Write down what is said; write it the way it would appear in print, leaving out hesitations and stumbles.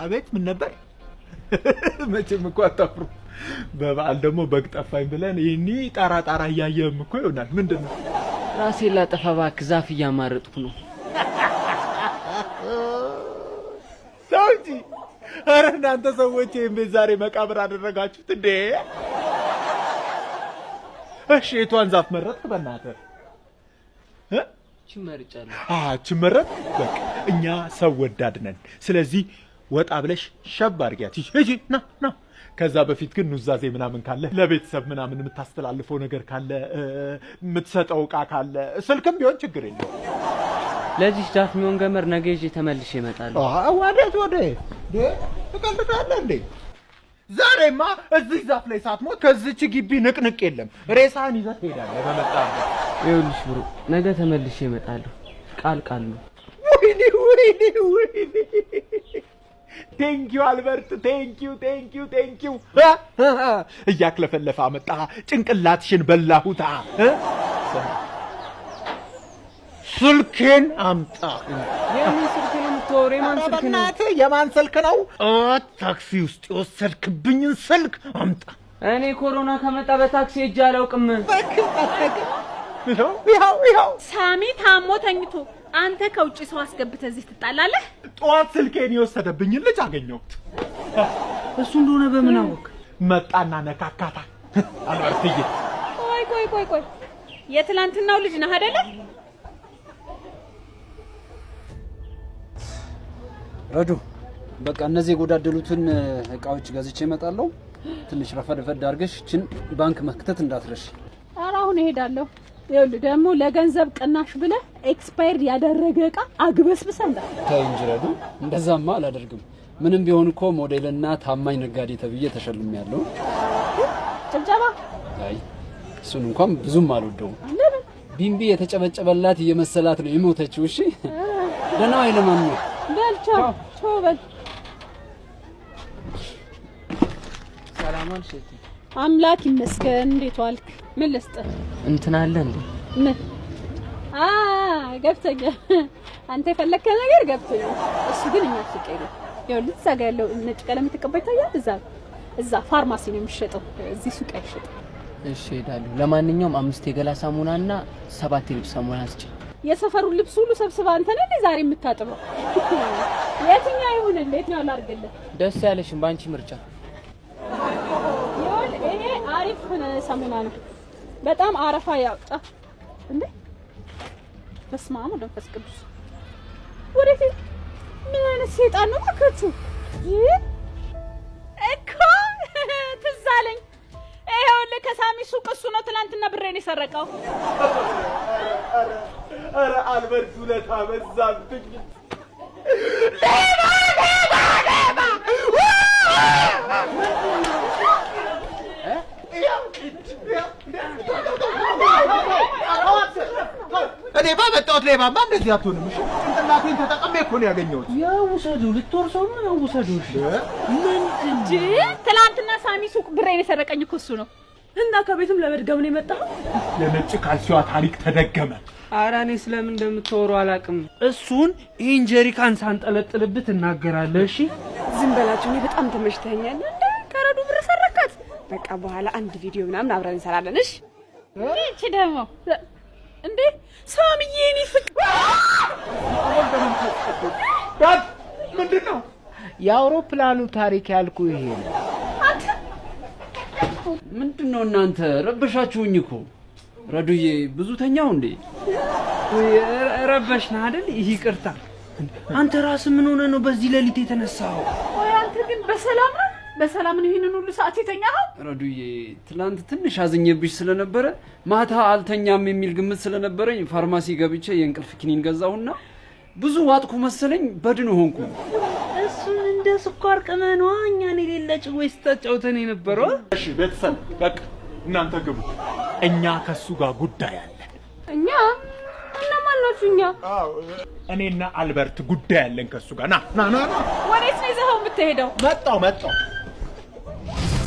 አቤት ምን ነበር? መቼም እኮ አታፍሩ። በበዓል ደግሞ በግ ጠፋኝ ብለን ይህኒ ጣራ ጣራ እያየህም እኮ ይሆናል። ምንድን ነው? ራሴን ላጠፋ እባክህ፣ ዛፍ እያማረጥኩ ነው። ሰው እንጂ። ኧረ እናንተ ሰዎች ይህን ቤት ዛሬ መቃብር አደረጋችሁት እንዴ? እሺ የቷን ዛፍ መረጥክ? በእናትህ እ? እቺን መርጫለሁ። እችን መረጥክ? በቃ እኛ ሰው ወዳድ ነን። ስለዚህ ወጣ ብለሽ ሸብ አድርጊያት። ሂጂ፣ ና ና። ከዛ በፊት ግን ኑዛዜ ምናምን ካለ፣ ለቤተሰብ ምናምን የምታስተላልፈው ነገር ካለ፣ የምትሰጠው እቃ ካለ፣ ስልክም ቢሆን ችግር የለውም። ለዚህ ዛፍ የሚሆን ገመድ ነገ ይዤ ተመልሼ እመጣለሁ። ወዴት ወዴት? ትቀልዳለህ እንዴ? ዛሬማ እዚህ ዛፍ ላይ ሳትሞት ከዚች ግቢ ንቅንቅ የለም። ሬሳህን ይዘህ ትሄዳለህ በመጣበት። ይኸውልሽ bro፣ ነገ ተመልሼ እመጣለሁ። ቃል ቃል ነው። ወይኔ ወይኔ ወይኔ! Thank you አልበርት፣ thank you, thank you, thank you። እያክለፈለፈ አመጣ፣ ጭንቅላትሽን በላሁታ። ስልኬን አምጣ። የምን ስልክ ነው የምታወሪው? የማን ስልክ ነው? በእናትህ የማን ስልክ ነው? ታክሲ ውስጥ የወሰድክብኝን ስልክ አምጣ። እኔ ኮሮና ከመጣ በታክሲ ሄጄ አላውቅም። ይኸው ይኸው ይኸው። ሳሚ ታሞ ተኝቶ አንተ ከውጭ ሰው አስገብተህ እዚህ ትጣላለህ? ጠዋት ስልኬን የወሰደብኝን ልጅ አገኘሁት። እሱ እንደሆነ በምን አወቅ? መጣና ነካካታ። አልበርትዬ። ቆይ ቆይ ቆይ ቆይ፣ የትላንትናው ልጅ ነህ አይደለ? ረዱ፣ በቃ እነዚህ የጎዳደሉትን እቃዎች ገዝቼ እመጣለሁ። ትንሽ ረፈድ ረፈድ አድርገሽ እችን ባንክ መክተት እንዳትረሽ። ኧረ አሁን እሄዳለሁ። ይኸውልህ ደግሞ ለገንዘብ ቅናሽ ብለህ expired ያደረገ እቃ አግበስብሰህ እንዳት ተይ እንጂ ረዱ፣ እንደዛማ አላደርግም። ምንም ቢሆን እኮ ሞዴልና ታማኝ ነጋዴ ተብዬ ተሸልሜያለሁ። ጭብጨባ። አይ እሱን እንኳን ብዙም አልወደውም። ለምን? ቢምቢ የተጨበጨበላት እየመሰላት ነው የሞተችው። እሺ ደህና ዋይ። ለማንኛውም በል ቻው ቻው በል። ሰላም ዋልሽ እህቴ? አምላክ ይመስገን። እንዴት ዋልክ? ምን ልስጥህ? እንትን አለ እንዴ? ምን? ገብቶኛል። አንተ የፈለግከው ነገር ገብቶኛል። እሱ ግን እኛ ሱቅ የለም። ይኸውልህ እዛ ጋር ያለው ነጭ ቀለም የተቀባ ይታያል። እዛ ፋርማሲ ነው የሚሸጠው። እዚህ ሱቅ አይሸጥም። እሺ እሄዳለሁ። ለማንኛውም 5 የገላ ሳሙና እና 7 የልብስ ሳሙና ስጪኝ። የሰፈሩን ልብስ ሁሉ ሰብስባ አንተ ነህ እንዴ ዛሬ የምታጥበው? የትኛው ይሁንልህ? የትኛው ላድርግልህ? ደስ ያለሽን በአንቺ ምርጫ። ይኸውልህ ይሄ አሪፍ ሳሙና ነው። በጣም አረፋ ያውጣ እንዴ! በስመ አብ ወመንፈስ ቅዱስ። ወዴት? ምን አይነት ሰይጣን ነው እባካችሁ? ይህ እኮ ትዝ አለኝ። ይኸውልህ ከሳሚ ሱቅ እሱ ነው ትናንትና ብሬን የሰረቀው። ኧረ አልበርት ውለታ በዛብኝ። ሌባ ሌባ ሌባ! እኔ ባመጣሁት ሌባማ እንደዚህ አትሆንም። እሺ ጭንቅላቴን ተጠቅሜ እኮ ነው ያገኘሁት። ያው ውሰዱ፣ ልትወርሰው ነው። ያው ውሰዱ። ምን እንጂ ትናንትና ሳሚ ሱቅ ብሬን የሰረቀኝ እኮ እሱ ነው። እና ከቤትም ለመድገም ነው የመጣኸው? የነጭ ካልሲዋ ታሪክ ተደገመ። ኧረ እኔ ስለምን እንደምታወሩ አላውቅም። እሱን ይህን ጀሪካን ሳንጠለጥልብህ ትናገራለህ። እሺ ዝም በላቸው። እኔ በጣም ተመችተኸኛል። እንደ ከረዱ ብር ሰረካት። በቃ በኋላ አንድ ቪዲዮ ምናምን አብረን እንሰራለን። እሺ ይቺ ደግሞ እንዴ ሳሚዬ፣ እኔ ፍቅር Dad ምንድን ነው? የአውሮፕላኑ ታሪክ ያልኩ ይሄ ነው። ምንድን ነው እናንተ ረበሻችሁኝ እኮ። ረዱዬ ብዙ ተኛው እንዴ? ረበሽን አይደል? ይቅርታ። አንተ ራስህ ምን ሆነህ ነው በዚህ ሌሊት የተነሳኸው? ቆይ አንተ ግን በሰላም ነው? በሰላም ነው ይሄንን ሁሉ ሰዓት የተኛኸው? ረዱዬ ትላንት ትንሽ አዝኜብሽ ስለነበረ ማታ አልተኛም የሚል ግምት ስለነበረኝ ፋርማሲ ገብቼ የእንቅልፍ ኪኒን ገዛሁና ብዙ ዋጥኩ መሰለኝ፣ በድን ሆንኩ። እሱን እንደ ስኳር ቅመኗ እኛን የሌለ ጭዌ ስታጫውተን የነበረው። እሺ ቤተሰብ በቃ እናንተ ግቡ፣ እኛ ከሱ ጋር ጉዳይ አለን። እኛ እነማን ናችሁ? እኛ አዎ እኔና አልበርት ጉዳይ አለን ከሱ ጋር። ና ና ና ና። ወዴት ነው ይዘኸው የምትሄደው? መጣው መጣው።